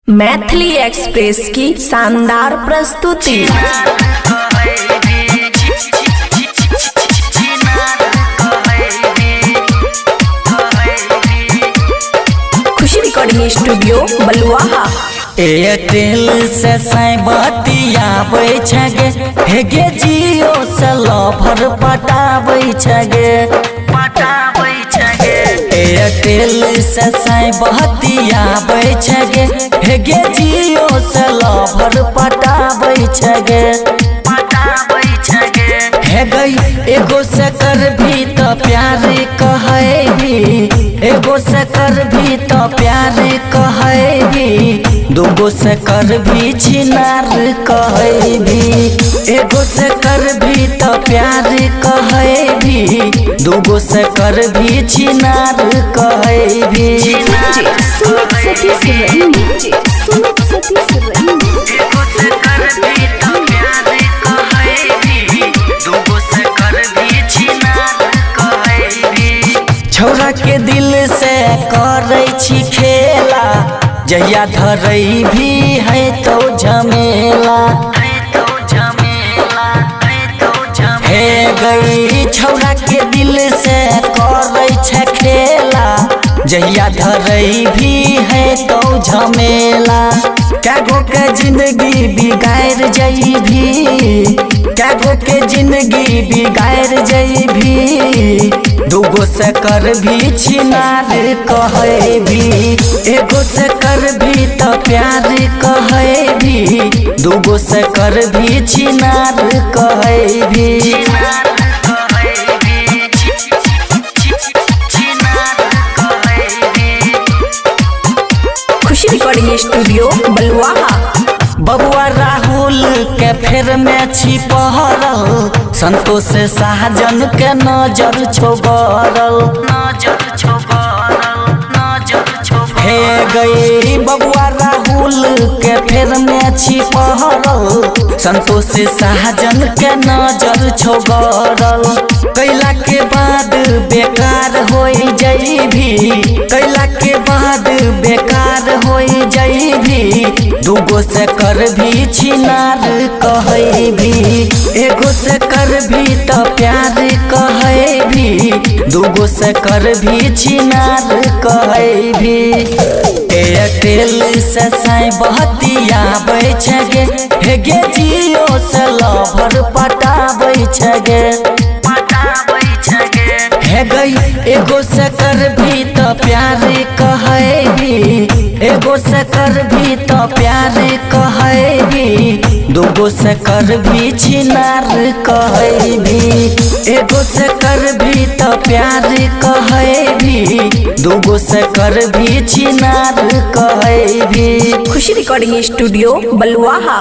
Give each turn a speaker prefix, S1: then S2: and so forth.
S1: Maithili express की शानदार प्रस्तुति। खुशी रिकॉर्डिंग स्टूडियो बलुआहा।
S2: एयरटेल से साइबतियाबै छगे, हेगे जियो से लफर पटाबै छगे, पटाबै छगे। एयरटेल से साइबतियाबै छगे, हेगे जियो से लफर पटाबै छगे, पटाबै छगे। हे गई एगो से कर भी त प्यार कहै भी, एगो से कर भी त प्यार कहै भी, दूगो से कर भी छिनार कहै भी। एगो से कर भी त प्यार कहै भी, दूगो से कर भी छिनार कहै भी।
S3: सुमित सतीश रहीम, सुमित सतीश रहीम।
S2: एगो से कर भी त प्यार कहै भी, दूगो से कर भी छिनार कहै भी। छौरा के दिल से करै छी खेला, जहिया धरै भी है तो झमेला, हे गई छौरा के दिल से करै छै खेला, जहिया धरै भी है तो झमेला। कैगो के जिंदगी बिगाड़ जइभी, कैगो के जिंदगी बिगाड़ जइभी, दूगो से कर भी छिनार कहै भी। एगो से कर भी त प्यार कहै भी, दूगो से कर भी छिनार कहै भी।
S1: खुशी रिकॉर्डिंग स्टूडियो बलुआहा।
S2: बबुआ राहुल के फेर में छी पहरल, संतोष सहजन के नजर छोगरल, नजर छोगरल, नजर छोगरल। हे गई बबुआ राहुल के फेर में छी पहरल, संतोष सहजन के नजर छोगरल। कैला के बाद बेकार होई जइभी, कैला के बाद बेकार होई जइभी, दूगो से कर भी छिनार कहै भी। एगो से कर भी त प्यार कहै भी, दूगो से कर भी छिनार कहै भी। एयरटेल से साइबतियाबै छगे, हेगे जियो से लभर पटाबै छगे, पटाबै छगे। हे गई एगो से कर भी त प्यार कहै भी, एगो से कर भी त प्यार कहै भी, दूगो से कर भी छिनार कहै भी। एगो से कर भी त प्यार कहै भी, दूगो से कर भी छिनार कहै भी।
S1: खुशी रिकॉर्डिंग स्टूडियो बलुआहा।